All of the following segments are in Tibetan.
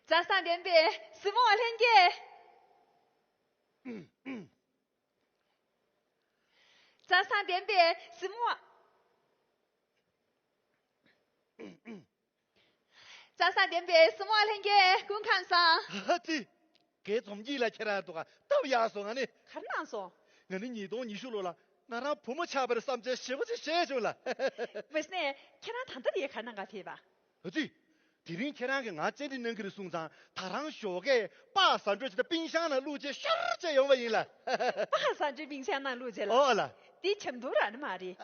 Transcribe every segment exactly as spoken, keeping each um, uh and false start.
མཛའ་བརྩེ་ལྡན་པའི་གཟིགས་མོ་བ་ལྷན་རྒྱས། མཛའ་བརྩེ་ལྡན་པའི་གཟིགས་མོ་བ། མཛའ་བརྩེ་ལྡན་པའི་གཟིགས་མོ་བ་ལྷན་རྒྱས། སྐུ་ཁམས་བཟང་། ཧ་ཙི། དགེ་རྩོམ་སྐྱིད་ལ་ཁྱེད་རང་འདུག་ག་སྟབས་ཡག་སོང་། ང་ནི། ག་རེ་གནང་སོང་། ང་ནི་ཉིས་སྟོང་ཉི་ཤུ་ལོ་ལ་ང་རང་བུ་མོ་ཆགས་པར་བསམ་འཆར་ཞེ་པོ་ཅིག་བཤད་བྱུང་ལ། བས་ནས་ཁྱེད་རང་ད་ལྟ་དེ་ག་རེ་གནང་ག་ཕེབས་པ། ཨ་ཙི། དེ་རིང་ཁྱེད་རང་གིས་ང་བཅར་འདྲི་གནང་གི་རེད་གསུངས་ཙང་ད་རང་ཞོགས་ཀས་སྤགས་ཟ་འགྲོ་བྱས་ཏེ་པིན་ཤང་ནང་བླུགས་བྱས་ཤར་བྱས་ཡོང་བ་ཡིན་ལ། སྤགས་ཟ་འགྲོ་པིན་ཤང་ནང་བླུགས་བྱས་ལ། ཨོ་ལ། འདི་ཆབ་མདོ་རང་ནི་མ་རེད།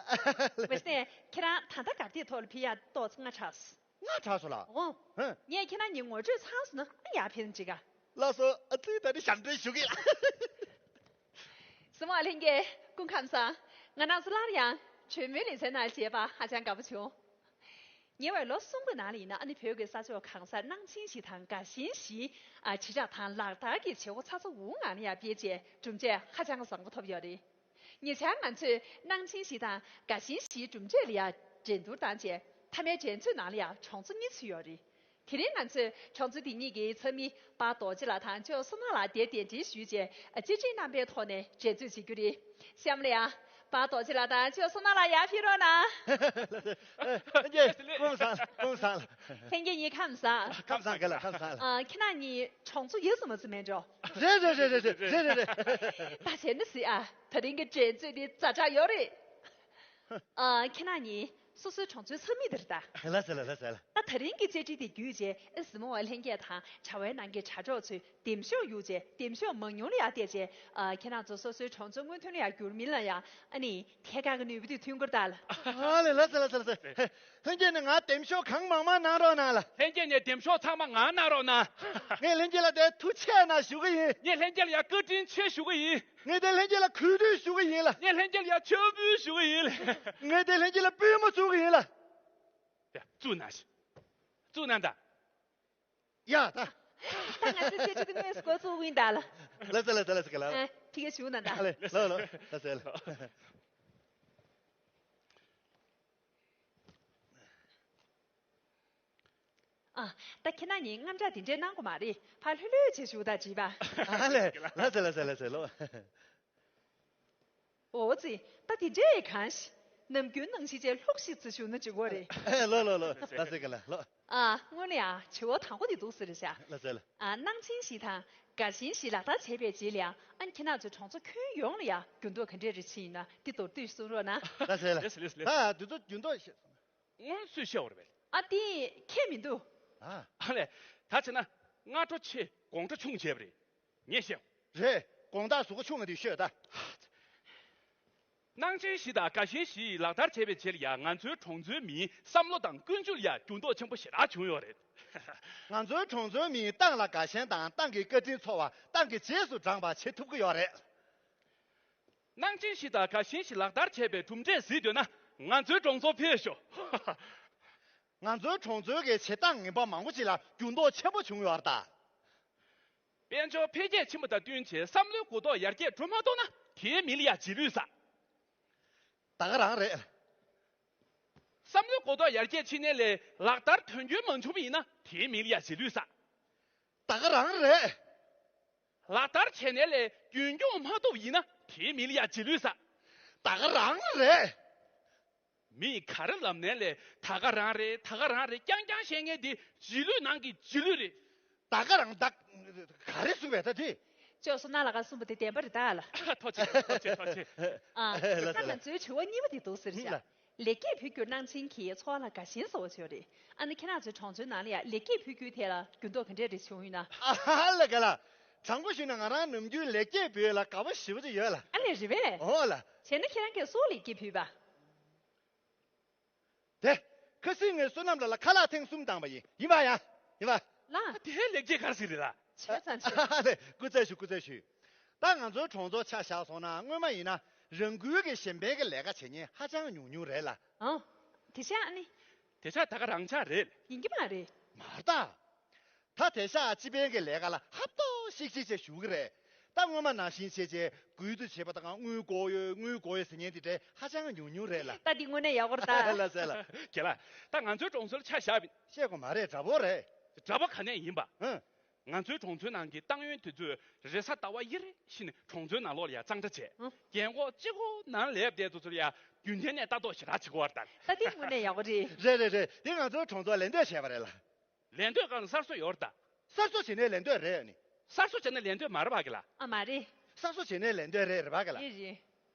བས་ནས་ཁྱེད་རང་ད་ལྟ་གར་སྟེགས་ཐོག་ལ་ཕེབས་ཡག་ཏོག་ཙམ་སྔ་དྲགས་སོང་། སྔ་དྲགས་སོང་ལ། འོ། ཧན། ངས་ཁྱེད་རང་གཉིས་ངོ་སྤྲོད་ཚར་སོང་ན་ཨ་ཡག་ཕེབས་ཅིག་ག་ལགས་སོ། ཨ་ཙི་ད་ནི་ཞབས་འདྲེན་ཞུ་གི་ལ། གཟིགས་མོ་བ་ལྷན་རྒྱས་སྐུ་ཁམས་བཟང་། ང་རང་ཚོ་སླར་ཡང་གྲོས་མོལ་ལེ་ཚན་ནང་མཇལ་བ་ཧ་ཅང་དགའ་པོ་བྱུང་། ཉེ་བའི་ལོ་གསུམ་གྱི་ནང་ལ་ཡིན་ན་ཨ་ནི་བོད་ཀྱི་ས་ཕྱོགས་གང་སར་གནང་སྦྱིན་ཞིག་དང་དགའ་ཞེན་ཞིག་ཨ་དྲིལ་བསྒྲགས་དང་ལག་བསྟར་གྱི་བྱེད་སྒོ་ཚ་ཚ་འུར་འུར་ངང་ནས་ཡར་སྤེལ་རྗེས་གྲུབ་འབྲས་ཧ་ཅང་བཟང་པོ་ཐོབ་ཡོད་རེད། ཉེ་ཆར་ང་ཚོས་གནང་སྦྱིན་ཞིག་དང་དགའ་ཞེན་ཞིག་གྲུབ་འབྲས་ལ་ཡང་འགྲན་བསྡུར་བཏང་རྗེས་མཐའ་མའི་འགྲན་རྩོད་ནང་ལ་ཡང་གྲོང་ཚོ་གཉིས་ཚུད་ཡོད་རེད། དེ་རིང་ང་ཚོས་གྲོང་ཚོ་འདི་གཉིས་ཀྱི་ཚོགས་མི་པ་རྡོ་རྗེ་ལགས་དང་ཅོ་བསོད་ནམས་ལགས་དེར་གདན་འདྲེན་ཞུས་རྗེས་བཅར་འདྲི་རྣམ་པའི་ཐོག་ནས་འགྲན་རྩོད་བྱེད་རྒྱུ་རེད། གཤམ་ལ་ཡང་པ་རྡོ་རྗེ་ལགས་དང་ཅོ་བསོད་ནམས་ལགས་ཡར་ཕེབས་རོགས་གནང་། ལྷན་རྒྱས་སྐུ་ཁམས་བཟང་། སྐུ་ཁམས་བཟང་། ལྷན་རྒྱས་གཉིས་ཁམས་བཟང་། ཁམས་བཟང་། རྒན་ལགས་ཁམས་བཟང་ལགས། ཨ། ཁྱེད་རང་གཉིས་གྲོང་ཚོ་ཡོད་ཚོད་མ་ཚོད་མེད་འགྲོ། རེད་རེད་རེད། ད་བྱས་ན་སྲིད་ཨ། ད་རིང་གི་འགྲན་རྩོད་འདི་ཛ་དྲག་ཡོད་རེད། ཨ། ཁྱེད་རང་གཉིས་སོ་སོའི་གྲོང་ཚོའི་ཚོགས་མི་དེ་རེད་ད། ལགས་སེ་ལགས། ལགས་སེ་ལགས། ད་ད་རིང་གི་བཅར་འདྲི་དེ་བརྒྱུད་རྗེས་ཨ་གཟིགས་མོ་བ་ལྷན་རྒྱས་དང་དྲ་བའི་ནང་གི་དྲ་གྲོགས་ཚོས་འདེམས་ཤོག་གཡུགས་རྗེས་འདེམས་ཤོག་མང་ཉུང་ལ་ཡར་བལྟས་རྗེས་ཨ། ཁྱེད་རང་ཚོ་སོ་སོའི་གྲོང་ཚོའི་སྔོན་ཐོན་ལ་ཡར་འགྱུར་མིན་ལ་ཡང་ཨ་ནི་ཐད་ཀར་གྱི་ནུས་པ་དེ་ཐོན་ཁུལ་ལྟར་ལ། ཨ་ལེ། ལགས་སེ་ལགས་སེ་ལགས་སེ། ལྷན་རྒྱས་ནས་ང་འདེམས་ཤོག་གང་མང་མང་གནང་རོགས་གནང་ལ། ལྷན་རྒྱས་ནས་འདེམས་ཤོག་ཚང་མ་ང་གནང་རོགས་གནང་། ངས་ལྷན་རྒྱས་ལ་དེ་ཐུགས་རྗེ་གནང་ཞུ་གི་ཡིན། ངས་ལྷན་རྒྱས་ལ་ཡང་བཀའ་དྲིན་ཆེ་ཞུ་གི་ཡིན། ངས་དེ་ལྷན་རྒྱས་ལ་གུས་འདུད་ཞུ་གི་ཡིན་ལ། ངས་ལྷན་རྒྱས་ལ་ཡང་མཆོད་འབུལ་ཞུ་གི་ཡིན་ལ། ངས་དེ་ལྷན་རྒྱས་ལ་པུས་མོ་བཙུགས་གི་ཡིན་ལ། ཡ། བཙུགས་གནང་ཞིག་བཙུགས་གནང་དང་། ཡ་ད། ད་ང་ཚོའི་བཅར་འདྲི་དེ་དངོས་སུ་འགོ་བཙུགས་ཀྱི་ཡིན་ད་ལ། ལགས་སེ་ལགས་སེ་ལགས་སེ། ལགས། ཨ། ཐིག་གེ་ཞུ་ན་ད། ཨ་ལེ། ལགས་ལགས། ལགས་སེ་ལགས། ཨ། ད་ཁྱེད་རང་གཉིས་དངངས་སྐྲག་དེ་འདྲས་གནང་དགོས་མ་རེད། ཕར་ལྷོད་ལྷོད་བྱས་བཞུགས་དང་བྱིས་པ། ཨ་ལེ། ལགས་སེ་ལགས་སེ་ལགས་སེ། ལོ། འོ་ཙི། ད་དེ་འདྲས་གང་ཞིག་ནམ་རྒྱུན་ནང་བཞིན་བྱས་ལྷུག་ཤིག་ཙི་བཞུགས་ན་འགྲིག་གོ་རེད། ལོ་ལོ་ལོ། ལགས་སེ་ག་ལ་ལོ། ཨ། སྔོན་ལ་ཡང་དྲི་བ་དང་པོ་དེ་འདུག་ཟེར་བཞག་ལགས་སེ་ལ། ཨ། གནང་སྦྱིན་ཞིག་དང་དགའ་ཞེན་ཞིག་ལག་བསྟར་བྱས་པའི་རྗེས་ལ་ཡང་ཨ་ནི་ཁྱེད་རང་ཚོའི་གྲོང་ཚོ་ཁྱོན་ཡོངས་ལ་ཡང་འགྱུར་ལྡོག་ག་འདྲས་རེ་ཕྱིན་ཡིན་ན་དེ་མདོར་བསྡུས་གསུང་རོགས་གནང་། ལགས་སེ་ལ། ལགས་སེ་ལགས་སེ་ལགས། ད་དེ་ཚོ་འགྱུར་ལྡོག་ཤེས་སོང་། སྔོན་སུས་བཤད་པ་རེད་པས། ཨ་དེ་ཁྱད་མི་འདུག་ཨ། ཨ་ལས། ད་བྱས་ན་སྔ་དྲོ་ཆེ་དགོང་དྲོ་ཆུང་བྱས་པ་རེད། ངས་བཤད། རེད། དགོང་དག་གཟུགས་པོ་ཆུང་བ་དེ་ཤོད་ད། གནང་སྦྱིན་ཞིག་དང་དགའ་ཞེན་ཞིག་ལག་བསྟར་བྱས་པའི་རྗེས་ལ་ཡང་ང་ཚོའི་གྲོང་ཚོའི་མིའི་བསམ་བློ་དང་ཀུན་སྤྱོད་ལ་ཡང་འགྱུར་ལྡོག་ཆེན་པོ་ཞེ་དྲག་བྱུང་ཡོད་རེད། ང་ཚོའི་གྲོང་ཚོའི་མིས་ཏང་ལ་དགའ་ཞེན་དང་ཏང་གི་བཀའ་དྲིན་ཚོར་བ་ཏང་གི་རྗེས་སུ་འབྲངས་པ་བྱེད་ཐུབ་ཀྱི་ཡོད་རེད། གནང་སྦྱིན་ཞིག་དང་དགའ་ཞེན་ཞིག་ལག་བསྟར་བྱས་པའི་གྲུབ་འབྲས་གཟིགས་འདོད་ན་ང་ཚོའི་གྲོང་ཚོར་ཕེབས་ཤོག་ང་ཚོའི་གྲོང་ཚོའི་གི་བྱེད་སྟངས་ངན་པ་མང་པོ་ཅིག་ལ་འགྱུར་ལྡོག་ཆེན་པོ་བྱུང་ཡོད་རེད་ད། དཔལ་འབྱོར་འཕེལ་རྒྱས་ཕྱིན་པ་དང་བསྟུན་བྱས་བསམ་བློའི་གོ་རྟོགས་ཡར་རྒྱས་འགྲོ་མ་ཐུབ་ན་དེའི་མི་ལ་ཡང་རྗེས་ལུས་ཟ། ད་ག་རང་རེད། བསམ་བློའི་གོ་རྟོགས་ཡར་རྒྱས་ཕྱིན་ནའི་ལས་ལག་བསྟར་དོན་འཁྱོལ་མ་བྱུང་བ་ཡིན་ན་དེའི་མི་ལ་ཡང་རྗེས་ལུས་ཟ། ད་ག་རང་རེད། ལག་བསྟར་བྱས་ནའི་ལས་རྒྱུན་འཁྱོངས་མ་ཐུབ་པ་ཡིན་ན་དེའི་མི་ལ་ཡང་རྗེས་ལུས་ཟ། ད་ག་རང་རེད། མི་ག་རེ་ལབ་ནའི་ལས་ད་ག་རང་རེད། ད་ག་རང་རེད་རྐྱང་རྐྱང་བཤད་མཁན་དེ་རྗེས་ལུས་ནང་གི་རྗེས་ལུས་རེད། ད་ག་རང་ད་ག་རེ་གསུངས་པས་ད་དེ། ཅོ་བསོད་ནམས་ལགས་ཀྱིས་གསུངས་པ་དེ་བདེན་པ་རེད་ད་ལ། ཐུགས་རྗེ་ཆེ། ཐུགས་རྗེ་ཆེ། ཐུགས་རྗེ་ཆེ། ཨ། ད་ལགས་སོ། ང་ཚོའི་དྲི་བ་གཉིས་པ་དེ་འདུག་ཟེར་བཞག་ལགས། ལེགས་སྐྱེས་ཕུལ་རྒྱུར་གནང་སྦྱིན་གྱིས་ཚོར་བ་ལ་དགའ་ཞེན་ཟེར་བ་ཅིག་ཡོད་རེད། ཨ་ནི་ཁྱེད་རང་ཚོའི་གྲོང་ཚོའི་ནང་ལ་ཡང་ལེགས་སྐྱེས་ཕུལ་རྒྱུའི་ཐད་ལ་འགྱུར་ལྡོག་ག་འདྲས་རེ་བྱུང་ཡོད་ན། ཨ་ཧ་ལ་ག་ལ། དྲང་པོ་ཞུས་ན་ང་རང་ནམ་རྒྱུན་ལེགས་སྐྱེས་ཕུལ་ལ་དགའ་པོ་ཞེ་པོ་ཅིག་ཡོད་ལ། ཨ་ལས་རེད་པས། འོ་ལ། བྱས་ན་ཁྱེད་རང་གིས་སུར་ལེགས་སྐྱེས་ཕུལ་བ། དེ། ཁ་སང་ངས་བསོད་ནམས་ལགས་ལ་ཁ་ལག་ཐེངས་གསུམ་བཏང་བ་ཡིན། ཡིན་པ་ཡ། ཡིན་པ། ལགས། དེ་ལེགས་སྐྱེས་ག་རེ་ཟིག་རེད་ལ། བྱས་ཙང་བྱས། ཨ་ལས། སྐུ་རྩེད་ཞུ། སྐུ་རྩེད་ཞུ། ད་ང་ཚོའི་གྲོང་ཚོར་ཆ་བཞག་སོང་ན་སྔོན་མ་ཡིན་ན་རང་འགུལ་གྱིས་གཞན་ཕན་གྱི་ལས་ཀ་བྱེད་མཁན་ཧ་ཅང་ཉུང་ཉུང་རེད་ལ། ཨང་། དེ་ཆ་ཨ་ནི། དེ་ཆ་ད་ག་རང་ཆ་རེད། ཡིན་གྱི་མ་རེད། མ་རེད་ད། ད་དེང་སང་སྤྱི་ཕན་གྱི་ལས་ཀ་ལ་ཧབ་ཐོབ་ཤིག་ཤིག་བྱས་ཞུགས་ཀྱི་རེད། ད་སྔོན་མ་ནང་བཞིན་བྱས་བྱས་འགུལ་དུ་བྱེད་པ་དང་དངུལ་དགོས་ཡོད་དངུལ་དགོས་ཡོད་ཟེར་མཁན་དེ་འདྲའི་ཧ་ཅང་ཉུང་ཉུང་རེད་ལ། ད་འདི་དངོས་གནས་ཡག་པོ་རེད་ད། ལགས་སེ་ལགས། རྒན་ལགས། ད་ང་ཚོའི་གྲོང་ཚོར་ཆ་བཞག་པ་ཡིན། བཤད་དགོས་མ་རེད། དྲ་འབུ་རེད། དྲ་འབུ་ག་ནས་ཡིན་པ། ཧུམ། ང་ཚོའི་གྲོང་ཚོའི་ནང་གི་ཏང་ཡོན་དེ་ཚོས་རེས་གཟའ་ཟླ་བ་དབྱེ་རེ་ཕྱིན་ནས་གྲོང་ཚོའི་ནང་ལོགས་ལ་ཡ་གཙང་སྦྲ་བྱས། ཨང་། རྒན་གོག་གཅིག་པོ་ནང་སླེབས་བསྡད་དུས་ཚོད་ལ་ཡ་རྒྱུན་ལྡན་ནས་ལྟ་རྟོག་ཞེ་དྲག་བྱེད་ཀྱི་ཡོད་རེད་ད། ད་དེ་དངོས་གནས་ཡག་པོ་རེད། རེད་རེད་རེད། དེ་ང་ཚོའི་གྲོང་ཚོར་ལེན་འདོད་བྱས་པ་རེད་ལ། ལེན་འདོད་གང་ལ་གསར་བཟོ་ཡོད་རེད་ད། གསར་བཟོ་བྱས་ནས་ལེན་འདོད་རེད་ཨ་ནི། གསར་བཟོ་བྱས་ནས་ལེན་འདོད་མ་རེད་པ་གི་ལ། ཨ་མ་རེད། གསར་བཟོ་བྱས་ནས་ལེན་འདོད་རེད་རེད་པ་གི་ལ། རེད་རེད།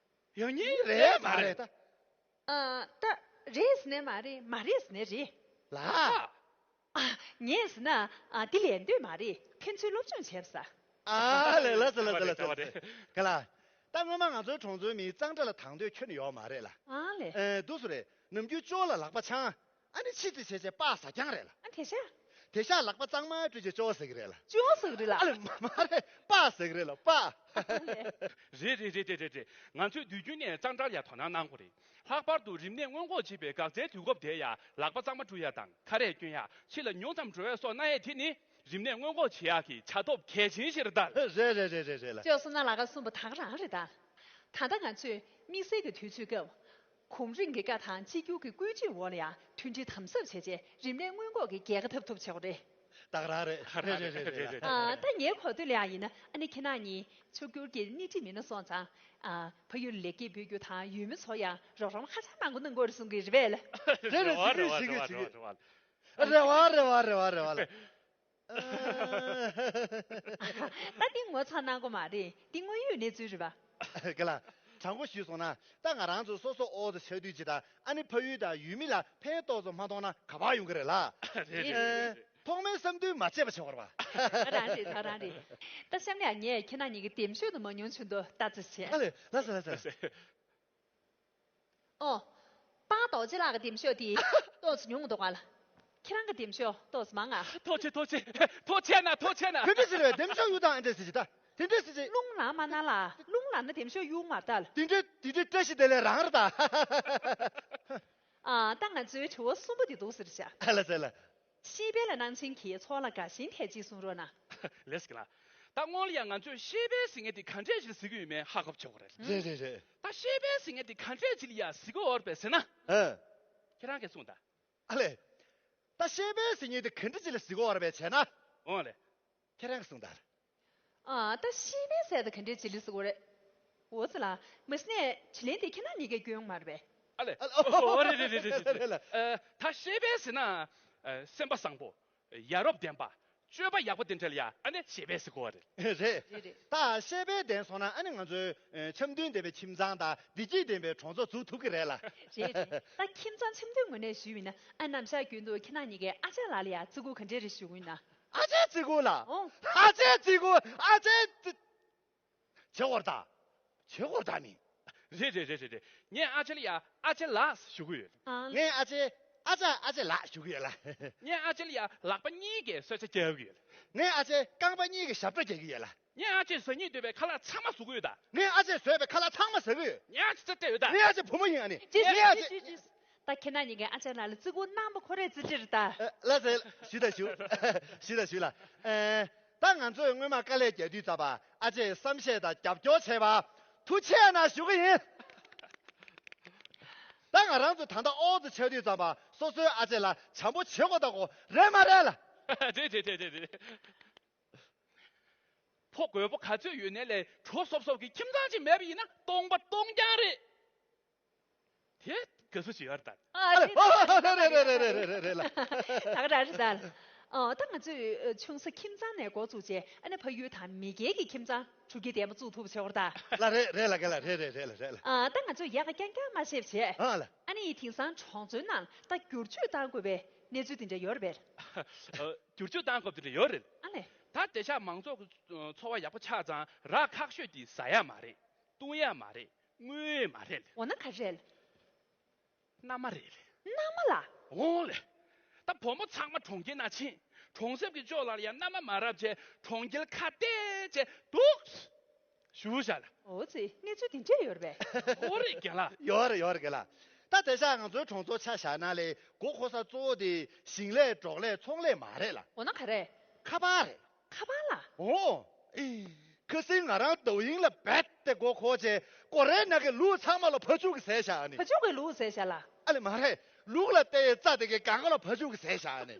ཡང་སྙིང་རེད་མ་རེད་ད། ཨ། ད་རེད་ཟེར་ནས་མ་རེད། མ་རེད་ཟེར་ནས་རེད། ལ། ཨ། ངས་ཟེར་ན། ཨ། འདི་ལེན་འདོད་མ་རེད། ཕན་ཚུན་སློབ་སྦྱོང་བྱས་པ་ས། ཨ་ལས། ལགས་སོ་ལགས་སོ་ལགས་སོ་ལགས་སོ། ག་ལ། ད་སྔོན་མ་ང་ཚོའི་གྲོང་ཚོའི་མིས་གཙང་སྦྲ་ལ་དང་དོད་ཁྱོན་ནས་ཡོད་མ་རེད་ལ། ཨ་ལས། ཨེ། འདུག་སེ་རེད། ནམ་རྒྱུན་ཅོག་ལ་ལག་པ་འཆང་། ཨ་ནི་ཕྱི་རྩིས་བྱས་བྱས་པགས་ཟ་རྐྱང་རེད་ལ། ཨ། དེ་ཤ། དེ་ཤ་ལག་པ་གཙང་མ་བཀྲུས་བྱས་ཅོག་ཟ་གི་རེད་ལ། ཅོག་ཟ་གི་རེད་ལ། ཨ་ལས། མ་མ་རེད། པགས་ཟ་གི་རེད་ལ། པགས། རེད་རེད་རེད་རེད་རེད། ང་ཚོས་དུས་རྒྱུན་ནས་གཙང་སྦྲར་ཡ་དོ་སྣང་གནང་དགོས་རེད། ལྷག་པར་དུ་རིམས་ནད་སྔོན་འགོག་བྱེད་པའི་འགག་རྩའི་དུས་སྐབས་དེ་ཡ་ལག་པ་གཙང་མ་བཀྲུ་ཡ་དང་ཁ་རས་གྱོན་ཡ། ཕྱི་ལ་ཉུང་ཙམ་འགྲོ་ཡ་སོགས་གནང་ཡས་དེ་ནི་རིམས་ནད་སྔོན་འགོག་བྱེད་ཡག་གི་བྱ་ཐབས་གལ་ཆེན་ཞིག་རེད་ད། རེད་རེད་རེད་རེད་རེད་ལ། ཅོག་བསོད་ནམས་ལགས་ཀ་གསུངས་པ་ད་ག་རང་རེད་ད། ད་ལྟ་ང་ཚོས་དམིགས་བསལ་གྱི་དུས་ཚོད་སྐབས། གོང་རིམ་གྱི་བཀའ་དང་གཅིག་གྱུར་གྱི་བཀོད་ཇུས་འོག་ལ་ཡང་མཐུན་སྒྲིལ་དམ་ཟབ་བྱས་རྗེས་རིམས་ནད་སྔོན་འགོག་གི་རྒྱལ་ཁ་ཐོབ་ཐུབ་ཆོག་རེད། ད་ག་རང་རེད། རེད་རེད་རེད་རེད་རེད། ཨ། ད་ངའི་གོ་ཐོས་ལ་ཡང་ཡིན་ན་ཨ་ནི་ཁྱེད་རང་གཉིས་ཕྱུག་འགྱུར་གྱི་སྣེ་ཁྲིད་མི་སྣ་སོང་ཙང་། ཨ། ཕ་ཡུལ་ལེགས་སྐྱེས་འབུལ་རྒྱུ་དང་ཡུལ་མི་ཚོ་ཡང་རོགས་རམ་ཧ་ཅང་གནང་དགོས་གནང་དགོས་རེད་གསུང་གི་རེད་པས་ལ། རེད་རེད། བྱེད་ཀྱི་ཡོད་བྱེད་ཀྱི་ཡོད་བྱེད་ཀྱི་ཡོད། རེད་བ་རེད་བ་རེད་བ་རེད་བ་ལ། ད་འདི་ངོ་ཚ་གནང་གི་མ་རེད། འདི་དངོས་ཡོད་གནས་ཚུལ་རེད་པ། ག་ལ། དྲང་པོ་ཞུས་སོང་ན་ད་ང་རང་ཚོ་སོ་སོ་ཨོ་ཙི་ཆགས་དུས་ཅི་ད་ཨ་ནི་ཕ་ཡུལ་དང་ཡུལ་མི་ལ་ཕན་ཏོག་ཙམ་མ་གཏོང་ན་ག་པར་ཡོང་གི་རེད་ལ། རེད་རེད་རེད། ཐོག་མའི་བསམ་འདུན་མ་བརྗེད་པ་བྱེད་དགོས་རེད་པ། ད་རང་རེད། ད་རང་རེད། ད་གཤམ་ལ་ངས་ཁྱེད་རང་གཉིས་ཀྱི་འདེམས་ཤོག་དུ་མ་ཉུང་ཆུང་དུ་ལྟ་ཙི་བྱས། ཨ་ལས། ལགས་སོ་ལགས་སོ། ཨོ། པཱ་རྡོ་རྗེ་ལགས་ཀྱི་འདེམས་ཤོག་དེ་ཏོག་ཙམ་ཉུང་འདུག་ག་ལ། ཁྱེད་རང་གི་འདེམས་ཤོག་ཏོག་ཙམ་མང་ང་། ཐུགས་རྗེ་ཆེ། ཐུགས་རྗེ་ཆེ། ཐུགས་རྗེ་ཆེ་ན། ཐུགས་རྗེ་ཆེ་ན། དེ་འདྲ་ཟེར་བས་འདེམས་ཤོག་གཡུག་སྟངས་ཨེ་འདྲ་ཟེར་གྱི་ད། དེ་འདྲ་ཟེར་གྱི། རླུང་ལངས་མ་གནང་ལ། རླུང་ལངས་ན་འདེམས་ཤོག་གཡུག་མ་ད་ལ། དེ་འདྲ་དེ་འདྲ་བཀྲ་ཤིས་བདེ་ལེགས་རང་རེད་ད། ཨ། ད་ང་ཚོའི་དྲི་བ་གསུམ་པ་དེ་འདུག་ཟེར་བྱ། ཨ་ལ་ཟེར་ལ། ཤེས་དཔལ་ལ་གནང་མཁན་གྱིས་ཚོགས་ལ་དགའ་ཞེན་ཐེབས་ཅིག་གསུང་རོགས་གནང་། ལེགས་སོ་ལགས། ད་སྔོན་ལ་ཡང་ང་ཚོས་ཤེས་དཔལ་ཟེར་མཁན་དེ་ག་འདྲས་ཞིག་ཟེར་གྱི་ཡོད་མེད་ཧ་གོ་ཆོག་གི་རེད། རེད་རེད་རེད། ད་ཤེས་དཔལ་ཟེར་མཁན་དེ་ག་འདྲས་ཅིག་ལ་ཡ་ཟེར་གྱི་ཡོད་རེད་པས་ཟེར་ན། ཨ། ཁྱེད་རང་གིས་གསུངས་དང་། ཨ་ལས། ད་ཤེས་དཔལ་ཟེར་མཁན་དེ་ག་འདྲས་ཅིག་ལ་ཟེར་གྱི་ཡོད་རེད་པས་བྱས་ན། འོང་ལེ། ཁྱེད་རང་གིས་གསུངས་དང་། ཨ། ད་ཤེས་དཔལ་ཟེར་དེ་ག་འདྲས་ཅིག་ལ་ཟེར་གྱི་ཡོད་རེད། འོ་ཙི་ལ། མ་གཞི་ནས་དྲིས་ལན་དེ་ཁྱེད་རང་གཉིས་ཀས་སྐྱོན་མ་རེད་པས། ཨ་ལས། ཨ་ལས། ཨོ་རེད་རེད་རེད་རེད་རེད། རེད་ལ། ཨ། ད་ཤེས་དཔལ་ཟེར་ན། ཨ། སེམས་པ་བཟང་པོ། ཡ་རབས་ལྡན་པ། སྤྱོད་པ་ཡག་པོ་དེ་འདྲ་ལ་ཡ་ཨ་ནི་ཤེས་དཔལ་ཟེར་གྱི་ཡོད་རེད། རེད། རེད་རེད། ད་ཤེས་དཔལ་ལྡན་སོང་ན་ཨ་ནི་ང་ཚོའི་ཨ་འཆམ་མཐུན་ལྡན་པའི་ཁྱིམ་ཚང་དང་བདེ་སྐྱིད་ལྡན་པའི་གྲོང་ཚོ་འཛུགས་ཐུབ་ཀྱི་རེད་ལ། རེད་རེད། ད་ཁྱིམ་ཚང་འཆམ་མཐུན་ངོས་ནས་ཞུས་ཡིན་ན་ཨ་ནམ་ཞག་རྒྱུན་དུ་ཁྱེད་རང་གཉིས་ཀས་ཨ་ཅག་ལགས་ལ་ཡ་བརྩི་བཀུར་ག་འདྲས་རེ་ཞུ་གི་ཡིན་ན། ཨ་ཅག་བརྩི་བཀུར་ལ། ཨོ། ཨ་ཅག་བརྩི་བཀུར། ཨ་ཅག་བརྩི། བྱེད་དགོས་རེད་ད། བྱེད་དགོས་རེད་ད་ནི། རེད་རེད་རེད་རེད་རེད། ངས་ཨ་ཅེ་ལ་ཡ་ཨ་ཅེ་ལགས་ཞུ་གི་ཡོད། ཨ། ངས་ཨ་ཅེ། ཨ་ཅག་ཨ་ཅེ་ལགས་ཞུ་གི་ཡོད་ལ། ངས་ཨ་ཅེ་ལ་ཡ་ལག་པ་གཉིས་ཀྱིས་གསོལ་ཇ་རྒྱག་གི་ཡོད་ལ། ངས་ཨ་ཅེ་རྐང་པ་གཉིས་ཀྱིས་ཞབས་བྲོ་རྒྱག་གི་ཡོད་ལ། ངས་ཨ་ཅེས་ཟ་སྙིང་འདོད་པའི་ཁ་ལག་ཚང་མ་བཟོ་གི་ཡོད་ད། ངས་ཨ་ཅེས་བཟོས་པའི་ཁ་ལག་ཚང་མ་ཟ་གི་ཡོད། ངས་ཨ་ཅེ་རྩེ་སྤྲད་ཡོད་ད། ངས་ཨ་ཅེ་བུ་མོ་ཡིན་ཨ་ནི། ཅི་ངས་ཨ་ཅེ། ཅི་ཅི། ད་ཁྱེད་རང་གཉིས་ཀས་ཨ་ཅག་ལགས་ལ་བརྩི་བཀུར་གནང་པ་ཁོ་རའི་བརྩི་བཀུར་རེད་ད། ཨ། ལགས་སེ། ཞུས་ད་ཞུ། ཞུས་ད་ཞུས་ལ། ཨེ། ད་ང་ཚོས་སྔོན་མ་དཀའ་ལས་རྒྱག་དུས་ཙམ་པ་ཨ་ཅེས་བསམ་ཤེས་དང་རྒྱབ་སྐྱོར་བྱས་པ་ཐུགས་རྗེ་གནང་ཞུ་གི་ཡིན། ད་ང་རང་ཚོ་ད་ལྟ་ཨོ་ཙི་ཆགས་དུས་ཙམ་པ་སོ་སོའི་ཨ་ཅེ་ལ་བྱམས་པོ་བྱེད་དགོས་ད་གོ། རེད་མ་རེད་ལ། རེད་རེད་རེད་རེད་རེད། ཕོ་རྒོད་པོ་ག་ཚོད་ཡོད་ནའི་ལས་གྲོ་སོབ་སོབ་ཀྱི་ཁྱིམ་ཚང་ཅིག་མེད་པ་ཡིན་ན་སྟོང་པ་སྟོང་རྐྱང་རེད། དེ་དགའ་བསུ་ཞིག་ཡོད་རེད་ད། ཨ། རེད་རེད་རེད་རེད་རེད་རེད་ལ། ད་ག་རང་རེད་ད། ཨ། ད་ང་ཚོས་ཆུང་ས་ཁྱིམ་ཚང་ནས་འགོ་བཙུགས་བྱས་ཨ་ནི་ཕ་ཡུལ་དང་མི་སྒེར་གྱི་ཁྱིམ་ཚང་གྲུབ་འབྲས་ལྡན་པ་བཙུགས་ཐུབ་ཆོག་རེད་ད། ལ་རེད་རེད་ལ། ག་ལ་རེད་རེད་རེད་ལ་རེད་ལ། ཨ། ད་ང་ཚོས་ཡག་ག་རྐྱང་རྐྱང་མ་བཤད་བྱས། ཨ་ལ། ཨ་ནི་དེང་སང་གྲོང་ཚོའི་ནང་ད་བསྒྱུར་བཅོས་གཏང་དགོས་པའི་གནས་ཚུལ་དེ་འདྲ་ཡོད་རེད་པས། ཨ། བསྒྱུར་བཅོས་གཏང་དགོས་དེ་འདྲ་ཡོད་རེད། ཨ་ལས། ད་དེང་སང་མང་ཚོགས་ཀྱི་འཚོ་བ་ཡག་པོ་ཆགས་ཙང་ར་ཁག་ཤོས་དེ་ཟ་ཡ་མ་རེད། བཏུང་ཡ་མ་རེད། རྔོ་ཡ་མ་རེད། འོ་ན་ག་རེ་རེད། མནའ་མ་རེད། མནའ་མ་ལ། འོང་ལེ། ད་བུ་མོ་ཚང་མ་གྲོང་ཁྱེར་ནང་ཕྱིན། གྲོང་གསེབ་ཀྱི་ཅོག་ལ་ཡང་མནའ་མ་མ་རག་བྱས་གྲོང་ཁྱེར་ཁ་གཏད་བྱས་འདུག་ཞུ་བཞག་ལ། འོ་ཙི། གནས་ཚུལ་དེ་འདྲས་ཡོད་རེད་པས། འོ་རེད་རྒན་ལགས། ཡོད་རེད་ཡོད་རེད་རྒན་ལགས། ད་དེང་སང་ང་ཚོའི་གྲོང་ཚོ་ཆ་བཞག་ན་ལས་མགོ་འཁོར་ས་གཙོ་བོ་དེ་ཞིང་ལས་འབྲོག་ལས་ཚོང་ལས་མ་རེད་ལ། འོ་ན་ག་རེ། ཁ་པར་རེད། ཁ་པར་ལ། འོ། ཨེ། ཁ་སང་ང་རང་ཏོའུ་ཡིན་ལ་རྦད་དེ་མགོ་འཁོར་བྱས་ཀོ་རེ་ནང་གི་ལུག་ཚང་མ་ལ་བ་ཕྱུགས་ཀྱིས་ཟས་བཞག་ནི། བ་ཕྱུགས་ཀྱིས་ལུག་ཟས་བཞག་ལ། ཨ་ལས་མ་རེད། ལུག་ལ་བལྟས་ཡས་རྩྭ་དེ་གའི་སྒང་ག་ལ་བ་ཕྱུགས་ཀྱིས་ཟས་བཞག་ནི།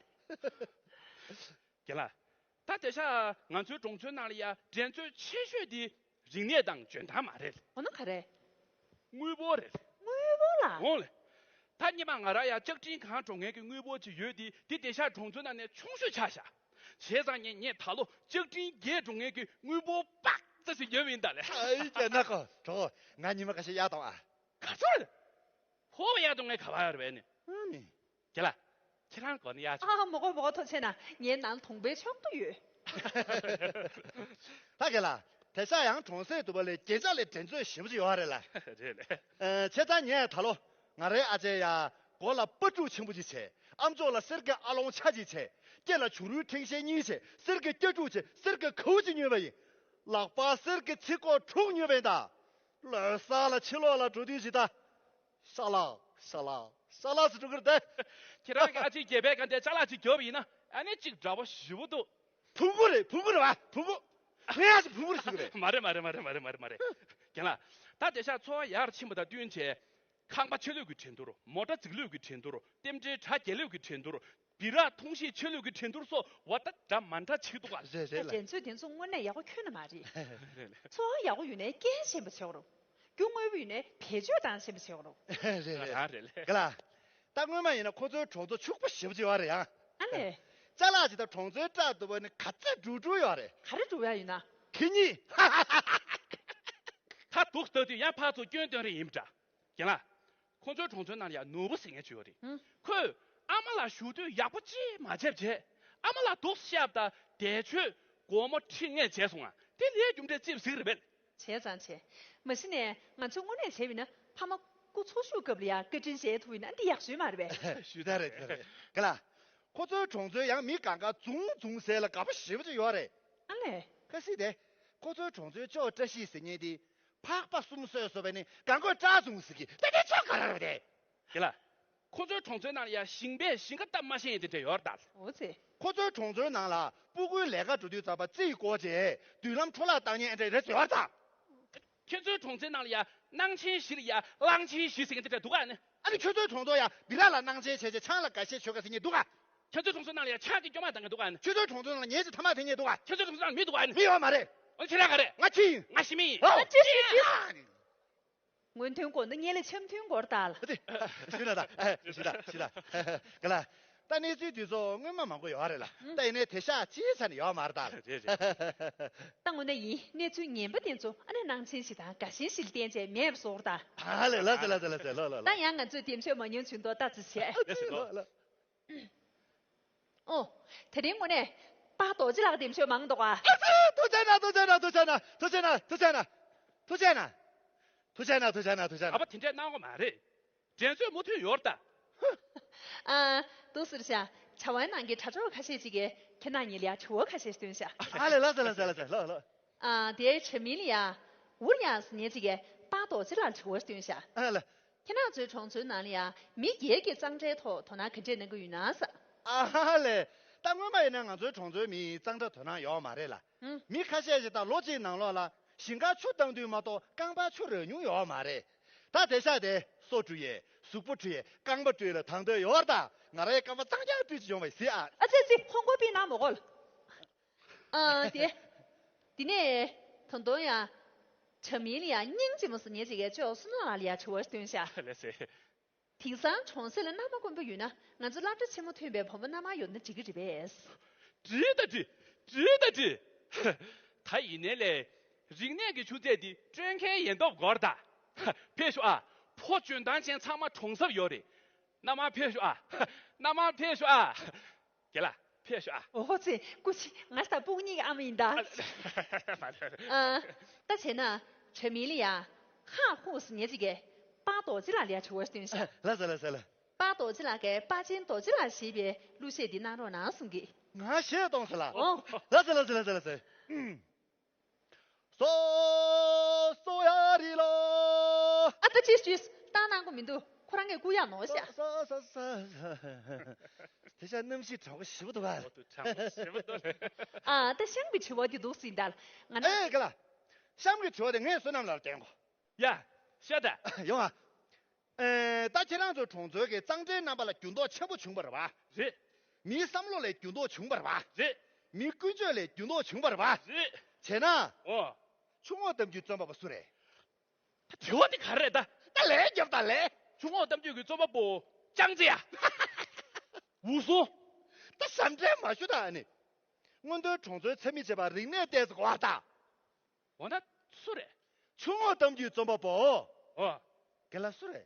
རྒན་ལགས། ད་དེང་སང་ང་ཚོའི་གྲོང་ཚོའི་ནང་ལ་ཡ་འགྲན་རྩོད་ཆེ་ཤོས་དེ་རིག་གནས་དང་འཇོན་ཐང་མ་རེད། འོ་ན་ག་རེ། དངུལ་འབོར་རེད། དངུལ་འབོར་ལ། འོང་ལེ། ད་སྔོན་མ་ང་རང་ཡ་ལྕགས་ཀྲིན་གང་འགྲོ་མཁན་གྱི་དངུལ་འབོར་ཅིག་ཡོད་དེ། དེ་དེང་སང་གྲོང་ཚོའི་ནང་ནས་ཆུང་ཤོས་ཆགས་ཤག་བྱས་ཙང་ངས་ངས་ད་ལོ་ལྕགས་ཀྲིན་བརྒྱད་འགྲོ་མཁན་གྱི་དངུལ་འབོར་པག་ཙེ་ཞིག་ཉོས་པ་ཡིན་ད་ལེ། ཨ་ཡི་ཀྱེ་ན་ཁོ་གྲོགས། ང་ཉི་མ་ཁ་ཤས་གཡར་གཏོང་ཨ། ག་ཚོད་རེད། ཕོ་བ་གཡར་གཏོང་ངས་ག་བ་ཡོད་རེད་ནི། ཨ་ནི། རྒན་ལགས། ཁྱེད་རང་གོ་ནི་ཡག་ཆོག་ཨ་མོ་གོ་མོ་གོ་ཐུགས་རྗེ་གནང་། ངའི་ནང་དུང་པའི་ཕྱོགས་དུ་ཡོད། ད་རྒན་ལགས། དེང་སང་ཡང་གྲོང་གསེབ་དུ་བ་ལས་རྒྱན་ཆ་ལས་འགྲན་རྩོད་ཞེ་པོ་ཅིག་ཡོད་རེད་ལ། རེད་ལེ། ཨ་བྱས་ཙང་ངས་ད་ལོ་ང་རའི་ཨ་ཅེ་ཡ་མགོ་ལ་སྤ་ཕྲུག་ཆེན་པོ་ཅིག་བྱས། ཨ་མཆོག་ལ་གསེར་གྱི་ཨ་ལོང་ཆ་ཅིག་བྱས། སྐེ་ལ་བྱུ་རུའི་འཕྲེང་ཤེལ་གཉིས་བྱས། གསེར་གྱི་སྐྱ་ཕྲུག་བྱས། གསེར་གྱི་གའུ་ཅིག་ཉོས་པ་ཡིན། ལག་པ་གསེར་གྱི་ཚིགས་ཁོག་དྲུག་ཉོས་པ་ཡིན་ད། ལོ་གསར་ལ་ཕྱི་ལོགས་ལ་འགྲོ་དུས་ཅིག་ད། ཤ་ལག་ཤ་ལག་ཤ་ལག་ཟེར་འགྲོ་གི་རེད་དེ། ཁྱེད་རང་གི་ཨ་ཅེ་རྒྱལ་པོའི་སྒང་དེ་ཅ་ལག་ཅིག་རྒྱོབ་པ་ཡིན་ན་ཨ་ནི་ཅིག་འདྲ་པོ་ཞེ་པོ་འདུག་བུ་གུ་རེད། བུ་གུ་རེད་བ། བུ་གུ། ངས་ཨ་ཅེ་བུ་གུ་རེད་ཟེར་གི་རེད། མ་རེད་མ་རེད་མ་རེད་མ་རེད་མ་རེད་མ་རེད། རྒན་ལགས། ད་དེང་སང་འཚོ་བ་ཡར་ཕྱིན་པ་དང་བསྟུན་བྱས། ཁང་པ་ཆེ་ལོས་ཀྱི་འགྲན་བསྡུར། མོ་ཊ་རྫིག་ལོས་ཀྱི་འགྲན་བསྡུར། རྟེན་འབྲེལ་དྲ་རྒྱས་ལོས་ཀྱི་འགྲན་བསྡུར། སྦི་རག་འཐུང་བཞེས་ཆེ་ལོས་ཀྱི་འགྲན་བསྡུར་སོགས་བ་ད་འདྲ་མ་འདྲ་བྱེད་འདུག་ག་རེད་རེད་ལ། འགྲན་རྩོད་དེ་ཚོ་དངོས་གནས་ཡག་པོ་ཁྱོན་ནས་མ་རེད། འཚོ་བ་ཡག་པོ་ཡོད་ནའི་རྐྱེན་ཞན་པ་བྱེད་དགོས་རེད། རྒྱུ་དངོས་པོ་ཡོད་ནའི་བེད་སྤྱོད་སྟངས་ཞན་པ་བྱེད་དགོས་རེད། རེད་རེད། རང་རེད་ལེ། ག་ལ། ད་སྔོན་མ་ཡིན་ན་ཁོ་ཚོའི་གྲོང་ཚོ་ཕྱུག་པོ་ཞེ་པོ་ཅིག་ཡོད་རེད་ཡ། ཨ་ལེ། ཅ་ལག་ཅིག་ད་གྲོང་ཚོའི་བཀྲ་འདུག་པ་ནི་ག་ཚད་འགྲུབ་འགྲུབ་ཡོད་རེད། ག་རེ་འགྲུབ་ཡ་ཡོད་ན། ཁེ་གཉིས། ད་སྡུག་ལྟ་དུས་ཡང་ཕར་ཚུར་སྐྱོན་སྟོན་རེ་ཡིན་པ་འདྲ། རྒན་ལགས། ཁོ་ཚོའི་གྲོང་ཚོའི་ནང་ལ་ཡང་ནོར་བུ་ཟེར་མཁན་ཅིག་ཡོད་རེད། ཧུམ། ཁོས་ཨ་མ་ལགས་བཞུགས་དུས་ཡག་པོ་ཅིག་མ་བྱས་པ་བྱས། ཨ་མ་ལགས་འདུག་སེ་བཞག་པ་དང་དལ་ཆོས་སྒོར་མོ་ཁྲི་ལྔ་བྱས་སོང་ང་། དེ་ལས་རྒྱུ་འབྲས་ཅི་ཟིག་རེད་པས། བྱས་ཙང་བྱས། མ་གཞི་ནས་ང་ཚོས་དངོས་གནས་བྱས་པ་ཡིན་ན་ཕ་མ་སྐུ་འཚོ་བཞུགས་སྐབས་ལ་ཡང་བཀའ་དྲིན་བཞེས་ཐུབ་པ་ཡིན་ན་འདི་ཡག་ཤོས་མ་རེད་པས། ཞུ་ད་རེད་ད་རེད། ག་ལ། ཁོ་ཚོའི་གྲོང་ཚོའི་ཡང་མི་གང་ག་འཛུམ་འཛུམ་ཟེར་ལ་དགའ་པོ་ཞེ་པོ་ཅིག་ཡོད་རེད། ཨ་ལས། ཁ་སྲིད་དེ། ཁོ་ཚོའི་གྲོང་ཚོའི་ཅོག་བཀྲ་ཤིས་ཟེར་མཁན་དེ། ཕག་པ་གསུམ་གསོས་གསོས་པས་ནི་གང་གོས་བཀྲ་བཟུང་ཟེར་གི་ད་དེ་ཅོག་ག་ར་རེད་དེ། དེ་ལ། ཁོ་ཚོའི་གྲོང་ཚོའི་ནང་ལ་ཡ་ཞིང་པས་ཞིང་ཁ་བཏབ་མ་ཤེས་ཡིན་དེ་འདྲ་ཡོད་རེད་ད། འོ་ཙི། ཁོ་ཚོའི་གྲོང་ཚོའི་ནང་ལ་སྤུ་གུའི་ལས་ཀ་འགྲོ་དུས་ཙམ་པ་རྩིས་བཀོལ་རྗེས་མདུན་ལམ་འཕྲོ་བརླག་བཏང་མཁན་དེ་འདྲ་རེད་ཟེར་བ་རེད་ད། ཁྱེད་ཚོའི་གྲོང་ཚོའི་ནང་ལ་ཡ་གནང་ཆེན་བཞི་ལ་ཡ་གླང་ཆེན་བཞི་ཟེར་མཁན་དེ་འདྲ་འདུག་ག་ཨ་ནི། ཨ་ནི་ཁྱོད་ཚོའི་གྲོང་ཚོ་ཡ་སྦི་རག་ལ་གནང་ཆེན་བྱས་རྗེས་ཆང་ལ་འགའ་ཤས་མཆོད་ག་ཟེར་མཁན་འདུག་ག་ཁྱོད་ཚོའི་གྲོང་ཚོའི་ནང་ལ་ཡ་ཆང་གི་སྐྱོ་མ་བཏང་མཁན་འདུག་ག་ཨ་ནི། ཁྱོད་ཚོའི་གྲོང་ཚོའི་ནང་ལ་ཉལ་ཆས་ཐ་མག་འཐེན་མཁན་འདུག་ག་ཁྱོད་ཚོའི་གྲོང་ཚོའི་ནང་ལ་མི་འདུག་ག་ཨ་ནི། མི་ཡོད་མ་རེད། ཨ་ནི་ཁྱེད་རང་ག་རེད། ང་ཁྱི་ཡིན། ང་ཤི་མི་ཡིན། ཨོ། ཨ་ཅེ་ཅེ་ཅེ། སྔོན་ཐོན་གོ་འདི་ངས་ལས་ཆེམ་ཐུན་གོར་ལྟ་ལ། ཞུ་ན་ད། ཞུ་ད་ཞུ་ད། ག་ལ། ད་གནས་ཚུལ་དེ་ཚོ་སྔོན་མ་མང་པོ་ཡོད་རེད་ལ། ད་ཡིན་ནའི་དེ་ཤག་ཅིའི་ཆ་ནས་ཡོད་མ་རེད་ད། རེད་རེད། ད་དངོས་གནས་ཡིན། གནས་ཚུལ་ངན་པ་དེ་ཚོ་ཨ་ནི་གནང་ཆེན་ཞིག་དང་དགའ་ཞེན་ཞིག་ལ་བརྟེན་བྱས་མེད་པ་བཟོ་འོར་ད། ཨ་ལེ་ལ་ཟེ་ལ་ཟེ་ལ་ཟེ་ལོ་ལོ་ལོ། ད་ཡང་ང་ཚོས་འདེམས་ཤོག་མ་ཉོས་བྱུང་དོ་ལྟ་ཙི་བྱས། ལོ་ལོ། ཨོ། དེ་རིང་དངོས་གནས། པ་རྡོ་རྗེ་ལགས་འདེམས་ཤོག་མང་འདུག་ག་ཨ་ཙི། ཐུགས་རྗེ་གནང་། ཐུགས་རྗེ་གནང་། ཐུགས་རྗེ་གནང་། ཐུགས་རྗེ་གནང་། ཐུགས་རྗེ་གནང་། ཨ་ཕ་དེ་འདྲས་གནང་དགོས་མ་རེད། འགྲན་རྩོད་མུ་མཐུད་ཡོད་རེད་ད། ཨ། འདུག་ཟེར་ཤག་བྱ་བའི་ནང་གི་དྲ་གྲོགས་ཁ་ཤས་ཅིག་གིས་ཁྱེད་རྣམ་གཉིས་ལ་ཡ་དྲི་བ་ཁ་ཤས་བཏོན་ཤག་ཨ་ལེ་ལ་ཟེ་ལ་ཟེ་ལ་ཟེ་ལོ་ལོ། ཨ། དེའི་དྲ་མིང་ལ་ཡ། འུར་ཡ་ཟེར་མཁན་ཅིག་གིས་པ་རྡོ་རྗེ་ལགས་ལ་དྲི་བ་བཏོན་ཤག་ཨ་ལེ། ཁྱེད་རང་ཚོའི་གྲོང་ཚོའི་ནང་ལ་ཡང་མི་སྒེར་གྱི་གཙང་སྦྲའི་ཐོག་དོ་སྣང་ག་འདྲས་གནང་གི་ཡོད་ན་ཟེར། ཨ་ཧ་ལེ། ད་སྔོན་མ་ཡིན་ན་ང་ཚོའི་གྲོང་ཚོའི་མིས་གཙང་སྦྲ་དོ་སྣང་ཡོད་མ་རེད་ལ། ཨང་། མི་ཁ་ཤས་ཤིག་ད་ལོ་གཅིག་ནང་ལོགས་ལ་ཞིང་ཁར་ཆུ་བཏང་དུས་མ་གཏོགས་རྐང་པར་ཆུ་རག་མྱོང་ཡོད་མ་རེད། ད་དེང་སང་དེ་སོ་བཀྲུ་ཡས། གཟུགས་པོ་བཀྲུ་ཡས། རྐང་པ་བཀྲུ་ཡས་ལ་དང་དོད་ཡོད་རེད་ད། ང་རའི་རྐང་པ་གཙང་རྐྱང་བཀྲུས་ཅིག་ཡོང་བ་ཡིན་ཟེར་ཨ། ཨ་ཙི་ཙི། ཧོང་ཀོང་པི་ནང་མོ་གོ་ལ། ཨ། དེ། དེ་ནས། ད་དུང་ཡང་། དྲ་མིང་ལ་ཡང་སྙིང་རྗེ་མོ་ཟེར་མཁན་ཅིག་གིས་ཅོག་བསོད་ནམས་ལགས་ལ་ཡང་དྲི་བ་བཏོན་ཤག་ལགས་སེ། དེང་སང་གྲོང་གསེབ་ལ་མནའ་མ་དཀོན་པོ་ཡོད་ན་ང་ཚོ་སློབ་གྲྭ་ཆེན་མོ་ཐོན་པའི་བུ་མོ་མནའ་མ་ཡོད་ན་འགྲིག་གི་རེད་པས། འགྲིག་ད་འགྲིག་འགྲིག་ད་འགྲིག་ད་ཡིན་ནའི་ལས། རིག་གནས་ཀྱི་ཆུ་ཚད་འདི་སྤྲོད་མཁན་ཡན་སྟོབས་དགོས་རེད་ད། ཕེབས་ཤོག་ཨ། ཕོ་འཇོན་ཐང་ཅན་ཚང་མ་གྲོང་གསེབ་ཡོད་རེད། མནའ་མ་ཕེབས་ཤོག་ཨ། མནའ་མ་ཕེབས་ཤོག་ཨ། རྒན་ལགས་ཕེབས་ཤོག་ཨ། འོ་ཙི། སྐུ་མཁྱེན། ང་ད་སྤུན་ཉེ་གི་ཨ་མ་ཡིན་ད། མ་རེད། ཨ། ད་བྱས་ན། དྲ་མིང་ལ་ཡ། ཧ་ཧུ་ཟེར་མཁན་ཅིག་གིས། པ་རྡོ་རྗེ་ལགས་ལ་ཡ་དྲི་བ་བཏོན་ཤག་ལགས་སེ་ལགས་སེ་ལགས། པ་རྡོ་རྗེ་ལགས་ཀྱིས་པ་ཆེན་རྡོ་རྗེ་ལགས་ཞེས་པའི་གླུ་གཞས་འདི་གནང་རོགས་གནང་གསུང་གི། ང་གཞས་གཏོང་ཟེར་ལགས། ཨོ། ལགས་སེ་ལགས་སེ་ལགས་སེ་ལགས་སེ། ཨུམ། སོ་སོ་ཡ་རི་ལོ། ཨ་ད་ཅི་ཞུས་བཏང་གནང་གི་མི་འདུག་ཁོ་རང་གིས་བསྐུར་ཡག་ནོར་ཤག་སོ་སོ་སོ་སོ། དེ་ཤ་གནམ་གཤིས་གྲང་པོ་ཞེ་པོ་འདུག་ག་ལགས། གྲང་པོ་ཞེ་པོ་འདུག་ལགས། ཨ་ད་གཤམ་གྱི་དྲི་བ་འདི་འདུག་ཟིན་ད་ལགས། ང་ན། ཨེ་ག་ལ། གཤམ་གྱི་དྲི་བ་དེ་ངས་བསོད་ནམས་ལགས་ལ་བསྟན་གོ། ཡ། ཤ་ད། ཡོང་ཨ། ཨེ། ད་ཁྱེད་རང་ཚོའི་གྲོང་ཚོའི་གི་གཙང་སྦྲའི་རྣམ་པ་ལ་འགྱུར་ལྡོག་ཆེན་པོ་བྱུང་བ་རེད་པ། རེད། མིའི་བསམ་བློ་ལ་འགྱུར་ལྡོག་བྱུང་བ་རེད་པ། རེད། མི་ཀུན་སྤྱོད་ལས་རྒྱུ་ནོར་བྱུང་བ་རེད་པ། རེད། བྱས་ན། ཨོ། ཆུ་ངོགས་གཏམ་རྒྱུད་རྩོམ་པ་པོ་སུ་རེད། ད་དྲི་བ་དེ་ག་རེ་རེད་ད། ད་ལན་རྒྱོབ་ད་ལན། ཆུ་ངོགས་གཏམ་རྒྱུད་ཀྱི་རྩོམ་པ་པོ་ཅང་ཙེ་ཡ། འུ་སུ། ད་ཞབས་འདྲེན་མ་ཞུ་ད་ཨ་ནི། སྔོན་ཐོན་གྲོང་ཚོའི་འཚེ་མེད་བྱེད་པ་རིག་གནས་ལྟས་ཟེར་གོ་བ་ད། འོ་ན་སུ་རེད། ཆུ་ངོགས་གཏམ་རྒྱུད་རྩོམ་པ་པོ། ཨོ། རྒན་ལགས་སུ་རེད།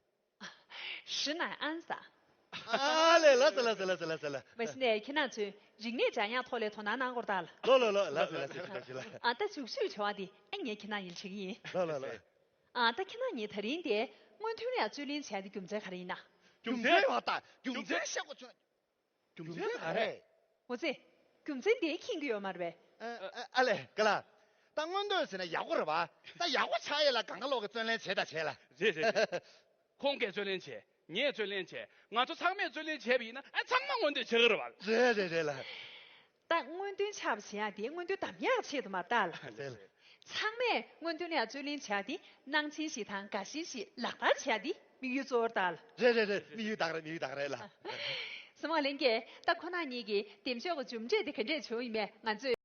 ཧྲི་ནའི་ཨན་ཟ། ཨ་ལས། ལགས་སོ་ལགས་སོ་ལགས་སོ་ལགས་སོ་ལགས། མ་གཞི་ནས་ཁྱེད་རང་ཚོས་རིག་གནས་འདྲ་མཉམ་ཐོག་ལ་དོ་སྣང་གནང་དགོས་རེད་ད། ལོ་ལོ་ལོ། ལགས་སོ་ལགས་སོ། ཐུགས་རྗེ་ཆེ་ལགས། ཨ་ད་འཇུག་ཞུས་བྱ་བ་འདི་ཨ་ངས་ཁྱེད་རང་ཡིན་དྲན་གྱི་ཡིན། ལོ་ལོ་ལོ། ཨ་ད་ཁྱེད་རང་ཉིད་ད་རིང་དེ་སྔོན་ཐོན་ལ་རྩོད་ལེན་བྱས་ཏེ་རྒྱུ་མཚན་ག་རེ་ཡིན་ན། རྒྱུ་མཚན་ཡོད་ད། རྒྱུ་མཚན་བཤད་དགོས་བྱུང་། རྒྱུ་མཚན་ག་རེ། འོ་ཙི། རྒྱུ་མཚན་དེ་མཁྱེན་གྱི་ཡོད་མ་རེད་པས། ཨ་ཨ་ལས་རྒན་ལགས། ད་མངོན་འདོད་ཟེར་ན་ཡག་པོ་རེད་པ། ད་ཡག་པོ་ཆགས་ཡས་ལ་སྒང་ག་ལོག་གི་རྩོད་ལེན་བྱེད་ད་བྱེད་ལ། རེད་རེད་རེད། ཁོང་གིས་རྩོད་ལེན་བྱེད། ངས་རྩོད་ལེན་བྱེད། ང་ཚོ་ཚང་མས་རྩོད་ལེན་བྱས་པ་ཡིན་ན་ཨ་ཚང་མ་མངོན་འདོད་ཆགས་ཀྱི་རེད་པ། རེད་རེད་རེད་ལགས། ད་མངོན་འདོད་ཆགས་པ་བྱེད་ཡག་དེ་མངོན་འདོད་འདམ་ཡག་ཆེད་དུ་མ་རེད་ད་ལགས། རེད་ལགས། ཚང་མས་མངོན་འདོད་ལ་རྩོད་ལེན་བྱེད་ཡག་དེ་གནང་ཆེན་ཞིག་དང་དགའ་ཞེན་ཞིག་ལག་བསྟར་བྱེད་ཡག་དེ་དམིགས་ཡུལ་གཙོ་བོ་རེད་ད་ལགས། རེད་རེད་རེད། དམིགས་ཡུལ་དག་རེད་ལགས། སྲིད་དབང་ལྷན་རྒྱས། ད་ཁོ་ན་གཉིས་ཀྱིས་འདེམས་ཤོག་གི་མཇུག་འབྲས་དེ་ག་འདྲས་བྱུང་ཡིན་མེད་ང་ཚོས།